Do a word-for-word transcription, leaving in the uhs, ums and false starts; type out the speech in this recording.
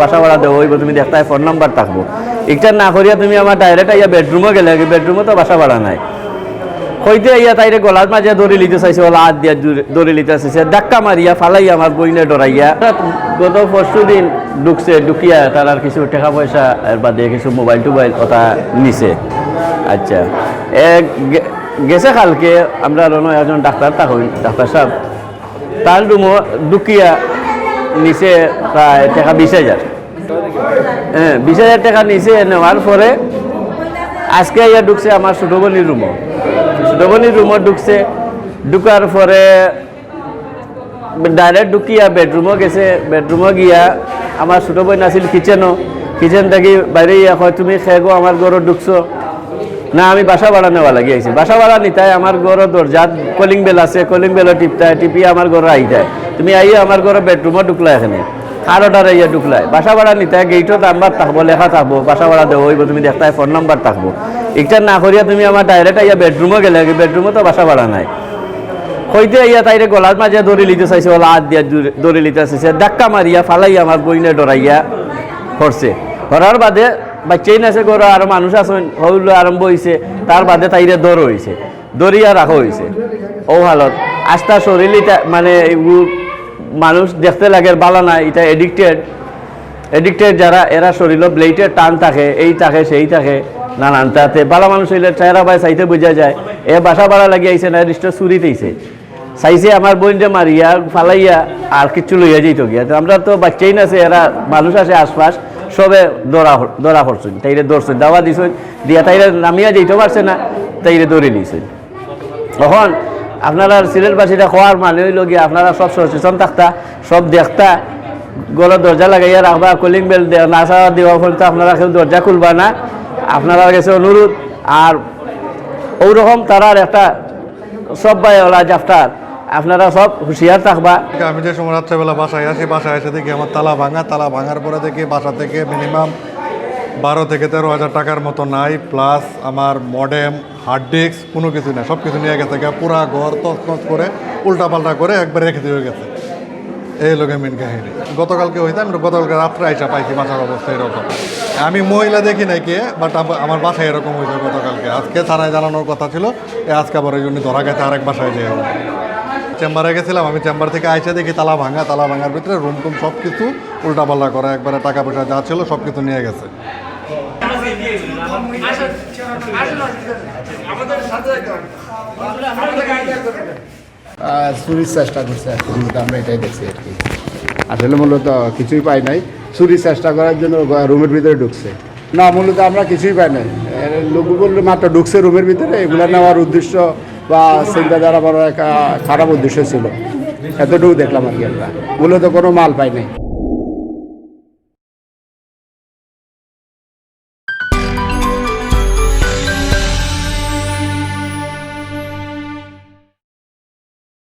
বাসা ভাড়া দেওয়া অইবো, তুমি দেখতায় ফোন নাম্বার থাকবো। ইটা না করিয়া তুমি আমার ডাইরেক্ট আইয়া বেডরুমো গেলে, বেডরুমো তো বাসা ভাড়া নাই। কইতে আইয়া তাইরে গলার মাঝে ধরি লিতে চাইছে, ওলা হাত দিয়া জুরে-, ধরি লিতে চাইছে, ধাক্কা মারিয়া ফালাইয়া আমার বইনে ডরাইয়া। গত পরশু দিন ঢুকছে, ঢুকিয়া তারার কিছু টেকা পয়সা, এর বাদে কিছু মোবাইল টোবাইল ওটা নিছে। আচ্ছা, এ গে-, গেছে কালকে আমরা রনো একজন ডাক্তার, তখন ডাক্তার সাহেব তার রুমো ঢুকিয়া নিছে প্রায় টেকা বিশ হাজার। হ্যাঁ, বিশ হাজার টেকা নিছে, নেওয়ার পরে আজকে আইয়া ঢুকছে আমার ছোটো বইনর রুমো। ছোটো বইনর রুমো ঢুকছে, ঢুকার পরে ডাইরেক্ট ঢুকিয়া বেডরুমো গেছে। বেডরুমো গিয়া আমার ছোটো বইন আছিল কিচেনো, কিচেন থাকি বাইরে আইয়া কয়, "তুমি কে গো আমার ঘরো ঢুকছো?" "না, আমি বাসা ভাড়া নেওয়া লাগি আইছি।" "বাসা ভাড়া নিতায়, আমার ঘরো দরজাত কলিং বেল আছে, কলিং বেলো টিপতায়, টিপিয়া আমার ঘরো আইতায়। তুমি আইয়া আমার ঘরো বেডরুমো ঢুকলায় কেনে, কার অর্ডারে আইয়া ঢুকলায়? বাসা ভাড়া নিতায়, গেইটো নাম্বার থাকবো, লেখা থাকবো, বাসা ভাড়া দেওয়া অইবো, তুমি দেখতায় ফোন নাম্বার থাকবো। ইটা না করিয়া তুমি আমার ডাইরেক্ট আইয়া বেডরুমো গেলে, বেডরুমো তো বাসা ভাড়া নাই।" কইতে আইয়া তাইরে গলার মাঝে ধরি লিতে চাইছে, ওলা হাত দিয়া জুরে-, ধরি লিতে চাইছে, ধাক্কা মারিয়া ফালাইয়া আমার বইনে ডরাইয়া করছে। করার বাদে বাচ্চাইন আছে ঘরো, আরো মানুষ আছইন, হউল্লা আরম্ভ অইছে, তার বাদে তাইরে ধরা অইছে, ধরিয়া রাখা অইছে। ও হালত, আস্তা শরীর ইটা, মানে, এগু মানুষ দেখতে লাগের বালা না, ইটা এডিক্টেড। এডিক্টেড যারা, এরা শরীরো ব্লেডের টান থাকে, এই থাকে, সেই থাকে, নানান তাতে। বালা মানুষ অইলে চেহারা বায় চাইতে বুঝা যায়। এ বাসা ভাড়া লাগি আইছে না, এর ইষ্ট চুরিত আইছে। চাইছে আমার বইনরে মারিয়া, ফালাইয়া আর কিচ্ছু লইয়া যাইতো গিয়া। তো আমরা তো বাচ্চাইন আছে, এরা মানুষ আছে আশপাশ, সবে ধরা, ধরা করছইন, তাইরে ধরছইন, দাওয়া দিছইন, দিয়া তাইরে নামিয়া যাইতো পারছে না, তাইরে ধরি নিছইন। অখন আপনারা সিলেটবাসীরা কওয়ার মানে অইলো গিয়া, আপনারা সব সচেতন থাকতা, সব দেখতা, ঘরো দরজা লাগাইয়া রাখবা, কলিং বেল দে-, না ছাড়া দেওয়া পর্যন্ত আপনারা কেউ দরজা খুলবা না। আপনারার গেছে অনুরোধ। আর ওরকম তারার একটা সব ভাই ওলা জাফটার, আপনারা সব হুঁশিয়ার থাকবা। আমি যে সময় রাত্রেবেলা বাসায় আসি, বাসায় এসে দেখি আমার তালা ভাঙা, তালা ভাঙার পরে দেখি বাসা থেকে মিনিমাম বারো থেকে তেরো হাজার টাকার মতো নাই, প্লাস আমার মডেম, হার্ড ডিস্ক, কোনো কিছু নাই, সব কিছু নিয়ে গেছে গিয়া। পুরা ঘর তছনছ করে, উল্টাপাল্টা করে একবার রেখে দিয়ে গেছে। এই লোকে মেন কাহিনী। গতকালকে হইতাম, গতকালকে রাত্রে আইসা পাইছি বাসার অবস্থা এরকম। আমি মহিলা দেখি নাই কে, বাট আমার বাসায় এরকম হয়েছে গতকালকে। আজকে থানায় জানানোর কথা ছিল, এ আজকে আবার ওই জন্য ধরা গেছে আরেক বাসায় যে। চেম্বারে গেছিলাম, আমি চেম্বার থেকে আইসা দেখি তালা ভাঙা, তালা ভাঙার ভিতরে রুম টুম সব কিছু উল্টাপাল্টা করা, একবারে টাকা পয়সা যা ছিল সব কিছু নিয়ে গেছে। আহ, চুরির চেষ্টা করছে আর কি, মূলত আমরা এটাই দেখছি আর কি। আসলে মূলত কিছুই পাই নাই, চুরির চেষ্টা করার জন্য গ-, রুমের ভিতরে ঢুকছে। না, মূলত আমরা কিছুই পাই নাই। এ, লোকগুলো মাত্র ঢুকছে রুমের ভিতরে, এগুলা নেওয়ার উদ্দেশ্য বা চিন্তাধারা বড় একটা খারাপ উদ্দেশ্য ছিল, এতটুকু দেখলাম আর কি আমরা। মূলত কোনো মাল পাই নাই।